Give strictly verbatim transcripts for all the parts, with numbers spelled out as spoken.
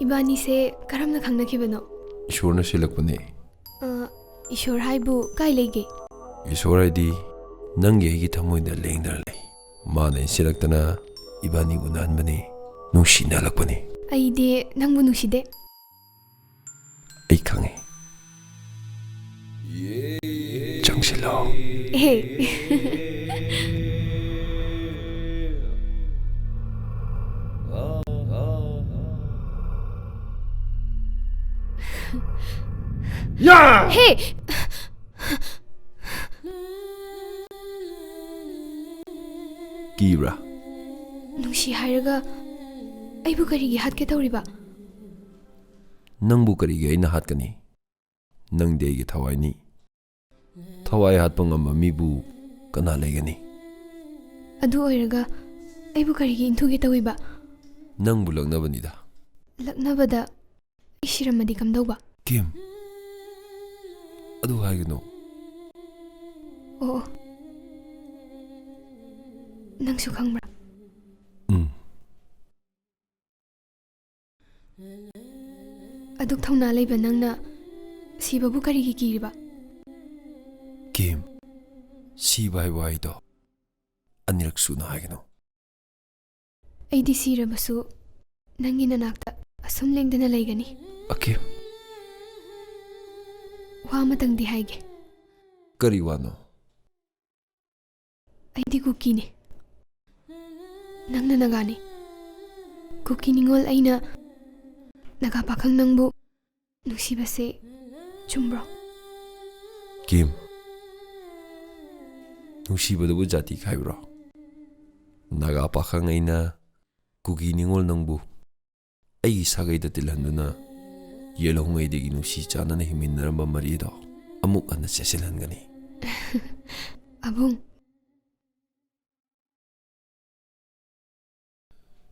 ꯏꯕꯥꯅꯤꯁꯦ ꯀꯔꯝꯅ ꯈꯪꯅꯈꯤꯕꯅꯣ? ꯏꯁꯣꯔꯅ ꯁꯤꯜꯂꯛꯄꯅꯦ꯫ ꯑ, ꯏꯁꯣꯔ ꯍꯥꯏꯕꯨ ꯀꯥꯏ ꯂꯩꯒꯦ? ꯏꯁꯣꯔ ꯍꯥꯏꯗꯤ ꯅꯪꯒꯤ ꯑꯩꯒꯤ ꯊꯃꯣꯏꯗ ꯂꯦꯡꯗꯅ ꯂꯩ꯫ ꯃꯥꯅ ꯏꯟꯁꯤꯜꯂꯛꯇꯅ ꯏꯕꯥꯅꯤ ꯎꯅꯍꯟꯕꯅꯤ, ꯅꯨꯡꯁꯤꯅꯍꯜꯂꯛꯄꯅꯤ꯫ ꯑꯩꯗꯤ ꯅꯪꯕꯨ ꯅꯨꯡꯁꯤꯗꯦ꯫ ꯑꯩ ꯈꯪꯉꯤ꯫ ꯆꯪꯁꯤꯜꯂꯣ꯫ ꯑꯦ꯫ ꯌꯥ! ꯍꯦ! ꯀꯤꯕ꯭ꯔꯥ? ꯅꯨꯡꯁꯤ ꯍꯥꯏꯔꯒ ꯑꯩꯕꯨ ꯀꯔꯤꯒꯤ ꯍꯥꯠꯀꯦ ꯇꯧꯔꯤꯕ? ꯅꯪꯕꯨ ꯀꯔꯤꯒꯤ ꯑꯩꯅ ꯍꯥꯠꯀꯅꯤ? ꯅꯪꯗꯤ ꯑꯩꯒꯤ ꯊꯋꯥꯏꯅꯤ꯫ ꯊꯋꯥꯏ ꯍꯥꯠꯄ ꯉꯝꯕ ꯃꯤꯕꯨ ꯀꯅꯥ ꯂꯩꯒꯅꯤ? ꯑꯗꯨ ꯑꯣꯏꯔꯒ ꯑꯩꯕꯨ ꯀꯔꯤꯒꯤ ꯏꯟꯊꯨꯒꯦ ꯇꯧꯏꯕ? ꯅꯪꯕꯨ ꯂꯛꯅꯕꯅꯤꯗ꯫ ꯂꯛꯅꯕꯗ ꯑꯩ ꯁꯤꯔꯝꯃꯗꯤ ꯀꯝꯗꯧꯕ? ꯀꯤꯝ, ꯑꯗꯨ ꯍꯥꯏꯒꯅꯨ꯫ ꯑꯣ, ꯑꯣ꯫ ꯅꯪꯁꯨ ꯈꯪꯕ꯭ꯔꯥ? ꯎꯝ꯫ ꯑꯗꯨꯛ ꯊꯧꯅꯥ ꯂꯩꯕ ꯅꯪꯅ ꯁꯤꯕꯕꯨ ꯀꯔꯤꯒꯤ ꯀꯤꯔꯤꯕ? ꯀꯤꯝ, ꯁꯤꯕ ꯍꯥꯏꯕ ꯋꯥꯍꯩꯗꯣ ꯑꯅꯤꯔꯛ ꯁꯨꯅ ꯍꯥꯏꯒꯅꯨ꯫ ꯑꯩꯗꯤ ꯁꯤꯔꯕꯁꯨ ꯅꯪꯒꯤ ꯅꯅꯥꯛꯇ ꯑꯁꯨꯝ ꯂꯦꯡꯗꯅ ꯂꯩꯒꯅꯤ꯫ ꯑꯀꯤꯝ꯫ ꯋꯥ ꯑꯃꯇꯪꯗꯤ ꯍꯥꯏꯒꯦ꯫ ꯀꯔꯤ ꯋꯥꯅꯣ? ꯑꯩꯗꯤ ꯀꯨꯀꯤꯅꯤ꯫ ꯅꯪꯅ ꯅꯥꯒꯥꯅꯤ꯫ ꯀꯨꯀꯤ ꯅꯤꯉꯣꯜ ꯑꯩꯅ ꯅꯥꯒꯥ ꯄꯥꯈꯪ ꯅꯪꯕꯨ ꯅꯨꯡꯁꯤꯕꯁꯦ ꯆꯨꯝꯕ꯭ꯔꯣ? ꯀꯤꯝ, ꯅꯨꯡꯁꯤꯕꯗꯨꯕꯨ ꯖꯥꯇꯤ ꯈꯥꯏꯕ꯭ꯔꯣ? ꯅꯥꯒꯥ ꯄꯥꯈꯪ ꯑꯩꯅ ꯀꯨꯀꯤ ꯅꯤꯉꯣꯜ ꯅꯪꯕꯨ ꯑꯩꯒꯤ ꯁꯥꯒꯩꯗ ꯇꯤꯜꯍꯟꯗꯨꯅ ꯌꯦꯜꯍꯧꯉꯩꯗꯒꯤ ꯅꯨꯡꯁꯤ ꯆꯥꯟꯅꯅ ꯍꯤꯡꯃꯤꯟꯅꯔꯝꯕ ꯃꯔꯤꯗꯣ ꯑꯃꯨꯛ ꯍꯟꯅ ꯆꯦꯠꯁꯤꯜꯍꯟꯒꯅꯤ꯫ ꯑꯕꯨꯡ꯫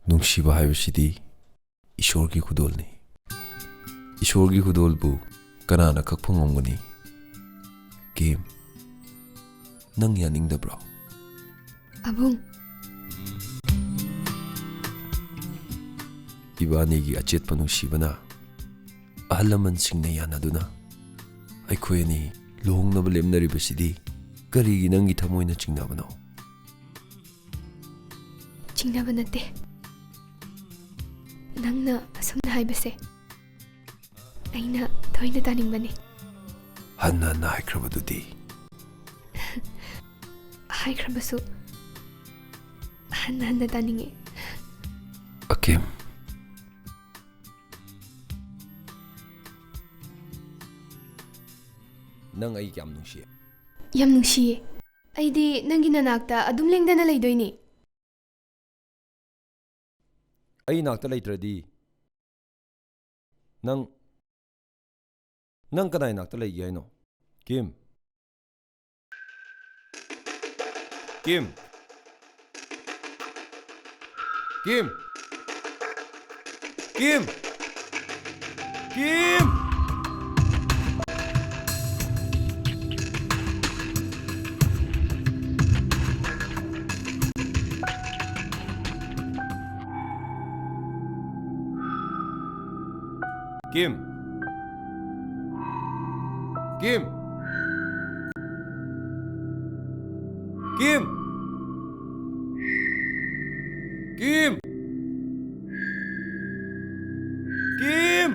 ꯅꯨꯡꯁꯤꯕ ꯍꯥꯏꯕꯁꯤꯗꯤ ꯏꯁꯣꯔꯒꯤ ꯈꯨꯗꯣꯜꯅꯤ꯫ ꯏꯁꯣꯔꯒꯤ ꯈꯨꯗꯣꯜꯕꯨ ꯀꯅꯥꯅ ꯀꯛꯄ ꯉꯝꯒꯅꯤ? ꯀꯤꯝ, ꯅꯪ ꯌꯥꯅꯤꯡꯗꯕ꯭ꯔꯣ? ꯑꯕꯨꯡ꯫ ꯏꯕꯥꯅꯤꯒꯤ ꯑꯆꯦꯠꯄ ꯅꯨꯡꯁꯤꯕꯅ ꯑꯍꯜ ꯂꯃꯟꯁꯤꯡꯅ ꯌꯥꯅꯗꯨꯅ ꯑꯩꯈꯣꯏ ꯑꯅꯤ ꯂꯨꯍꯣꯡꯅꯕ ꯂꯦꯞꯅꯔꯤꯕꯁꯤꯗꯤ ꯀꯔꯤꯒꯤ ꯅꯪꯒꯤ ꯊꯃꯣꯏꯅ ꯆꯤꯡꯅꯕꯅꯣ? ꯆꯤꯡꯅꯕ ꯅꯠꯇꯦ꯫ ꯅꯪꯅ ꯑꯁꯨꯝꯅ ꯍꯥꯏꯕꯁꯦ ꯑꯩꯅ ꯊꯣꯏꯅ ꯇꯥꯅꯤꯡꯕꯅꯤ꯫ ꯍꯟꯅ ꯍꯟꯅ ꯍꯥꯏꯈ꯭ꯔꯕꯗꯨꯗꯤ? ꯍꯥꯏꯈ꯭ꯔꯕꯁꯨ ꯍꯟꯅ ꯍꯟꯅ ꯇꯥꯅꯤꯡꯉꯤ꯫ ꯑꯀꯤꯝ, ꯅꯪ ꯑꯩ ꯀꯌꯥꯝ ꯅꯨꯡꯁꯤ? ꯌꯥꯝ ꯅꯨꯡꯁꯤꯌꯦ꯫ ꯑꯩꯗꯤ ꯅꯪꯒꯤ ꯅꯅꯥꯛꯇ ꯑꯗꯨꯝ ꯂꯦꯡꯗꯅ ꯂꯩꯗꯣꯏꯅꯤ꯫ ꯑꯩ ꯅꯥꯛꯇ ꯂꯩꯇ꯭ꯔꯗꯤ ꯅꯪ, ꯅꯪ ꯀꯅꯥꯏ ꯅꯥꯛꯇ ꯂꯩꯒꯦ ꯍꯥꯏꯅꯣ? ꯀꯤꯝ꯫ ꯀꯤꯝ꯫ ꯀꯤꯝ꯫ ꯀꯤꯝ꯫ ꯀꯤꯝ꯫ ꯀꯤꯝ꯫ ꯀꯤꯝ꯫ ꯀꯤꯝ꯫ ꯀꯤꯝ꯫ ꯀꯤꯝ꯫ ꯀꯤꯝ꯫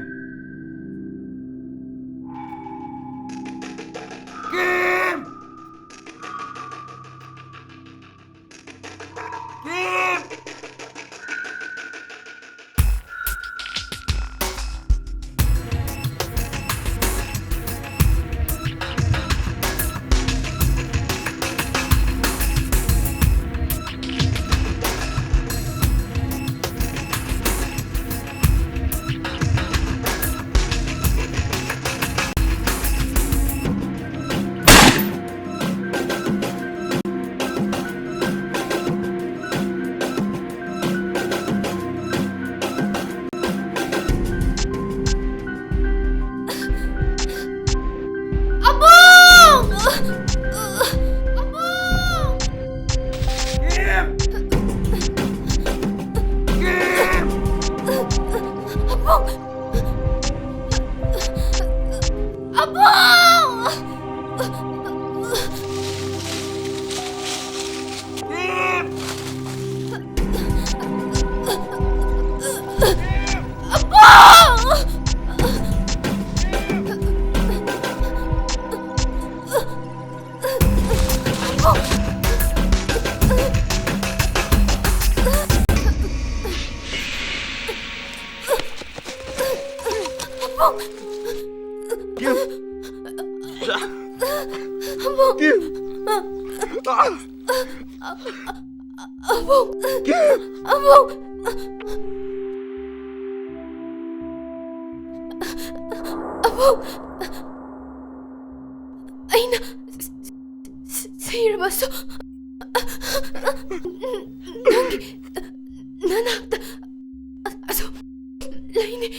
ꯀꯤꯝ꯫ ꯑꯕꯨꯡ! ꯑꯕꯨꯡ! ꯑꯕꯨꯡ! ꯑꯩꯅ ꯁꯤꯔꯕꯁꯨ ꯅꯪꯒꯤ ꯅꯅꯥꯛꯇ ꯑꯁꯨꯝ ꯂꯩꯅꯤ꯫